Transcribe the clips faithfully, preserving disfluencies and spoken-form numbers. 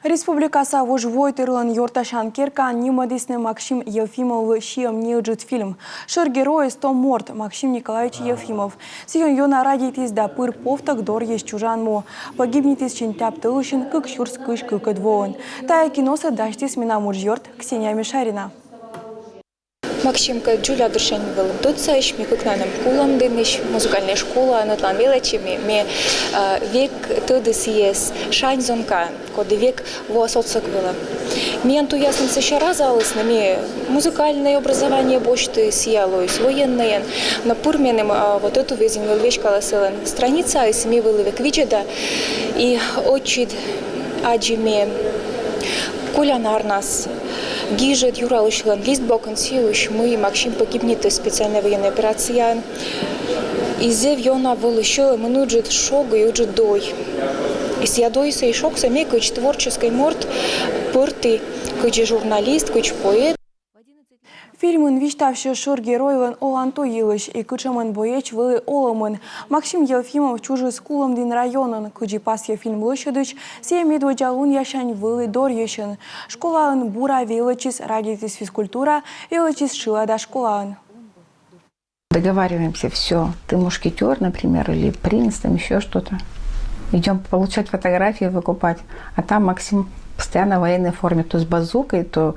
Республикаса вожвойтырлӧн ёртасян керкаын нимӧдісны Максим Елфимовлы сиӧм неыджыд фильм. Шӧр геройыс том морт Максим Николаевич Елфимов. Сійӧн ёна радейтіс да пыр повтӧг дорйысь чужан му. Погибнитіс сентябрь тӧлысьын кык сюрс кызь кыкӧд воын. Тайӧ киносӧ дасьтіс менам уджъёрт Ксения Мишарина. Максимкӧд дзоля дырсянь вӧлі тӧдсаӧсь, ми кыкнанным Кулӧмдінысь, музыкальнӧй школаын ӧтлаын велӧдчим, ме, ме, а, век тӧді сійӧс шань зонкаӧн, коді век воас отсӧг вылӧ. Миян туясным сэсся разалісны, ме музыкальнӧй образование босьті, сійӧ лоис военнӧйӧн, но пыр меным, а, вот ӧтуввезйын вӧлі веськалӧ сылӧн страницаыс, ме вӧлі век видзӧда, и ӧтчыд аддзи ме колян арнас гижӧд юралысьлӧн лист бокын сійӧ, мый Максим погибнитіс специальнӧй военнӧй операцияын. И зэв ёна вӧлі сьӧлӧмын ыджыд шог и ыджыд дой. И сійӧ дойсӧ и шогсӧ ме кыдз творческӧй морт пӧрті, кыдзи журналист, кыдз поэт. Фильмын висьтавсьӧ шӧр геройлӧн олан туй йылысь и кутшӧмӧн боец вӧлі олӧмын. Максим Елфимов чужис Кулӧмдін районын, кыдзи пасйӧ фильм лӧсьӧдысь, сійӧ медводдза лунъясянь вӧлі дорйысьын. Школаын бура велӧдчис, радейтіс физкультура, велӧдчис шылада школаын. Договариваемся, все, ты мушкетер, например, или принц, там еще что-то. Идем получать фотографии, выкупать. А там Максим постоянно в военной форме, то с базукой, то,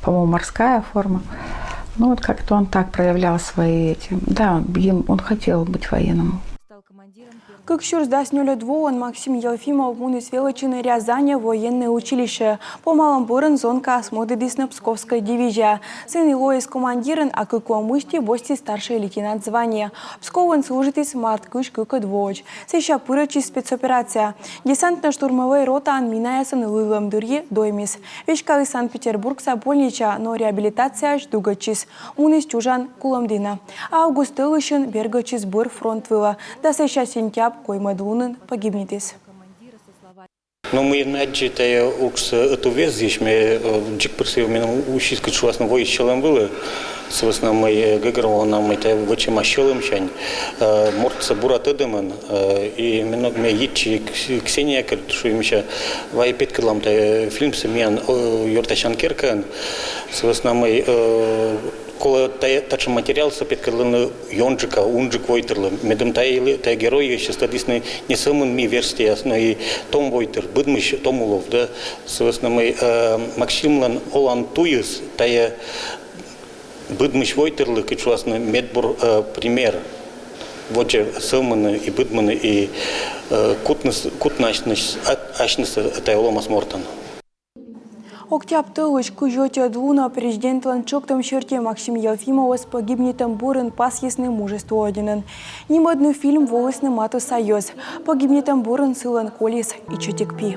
по-моему, морская форма. Ну вот как-то он так проявлял свои эти... Да, он хотел быть военным. Кык сюрс дас нёльӧд воын Максим Елфимов муніс велӧдчыны Рязаньӧ военнӧй училищеӧ. Помалӧм бӧрын зонкаыс мӧдӧдісны Псковскӧй дивизияӧ. Сэні лоис командирӧн, а кык во мысти босьтіс старшӧй лейтенант звание. Псковын служитіс март кызь кыкӧд воӧдз. Сэсся пырӧдчис спецоперацияӧ. Десантно-штурмовӧй ротаын минаясӧн лыйлӧм дырйи доймис. Веськаліс Санкт-Петербургса больничаӧ, но реабилитацияысь дугӧдчис. Муніс чужан Кулӧмдінӧ. Август тӧлысьын бергӧдчис бӧр фронт вылӧ да сэсся сентябрь коймӧд лунын погибнитіс. Но мый ме аддзи тайӧ уджсӧ ӧтуввезйысь, ме, э, дзик пыр сійӧ меным усис, кыдз шуасны, воис сьӧлӧм вылӧ. Сы вӧсна мый, э, гӧгӧрвоана, мый тайӧ вӧчӧма сьӧлӧмсянь, э, мортсӧ бура тӧдӧмӧн, э, и ме, ме йитчи Кс-, Ксениякӧд, шуи, мися, вай петкӧдлам тайӧ фильмсӧ миян, э, ёртасян керкаын. Сы вӧсна мый, э, колӧ тайӧ, татшӧм материалсӧ петкӧдлыны ёнджыка, унджык войтырлы. Медым тайӧ, тайӧ геройӧс тӧдісны не сӧмын ми верстьӧяс, но и том войтыр, быдмысь том улов, да. Сы вӧсна мый, э, Максимлӧн олан туйыс тайӧ быдмысь войтырлы, кыдз шуасны, медбур, э, пример. Водзӧ сӧвмыны и быдмыны и, э, кутны, кутны асьныс, а-, асьныс тайӧ олӧмас мортӧн. Октябрь тӧлысь кызь ӧтиӧд лунӧ президентлӧн тшӧктӧм серти Максим Елфимовӧс погибнитӧм бӧрын пасйисны Мужество орденӧн. Нимӧдны фильм волісны матысса йӧз. Погибнитӧм бӧрын сылӧн колис ичӧтик пи.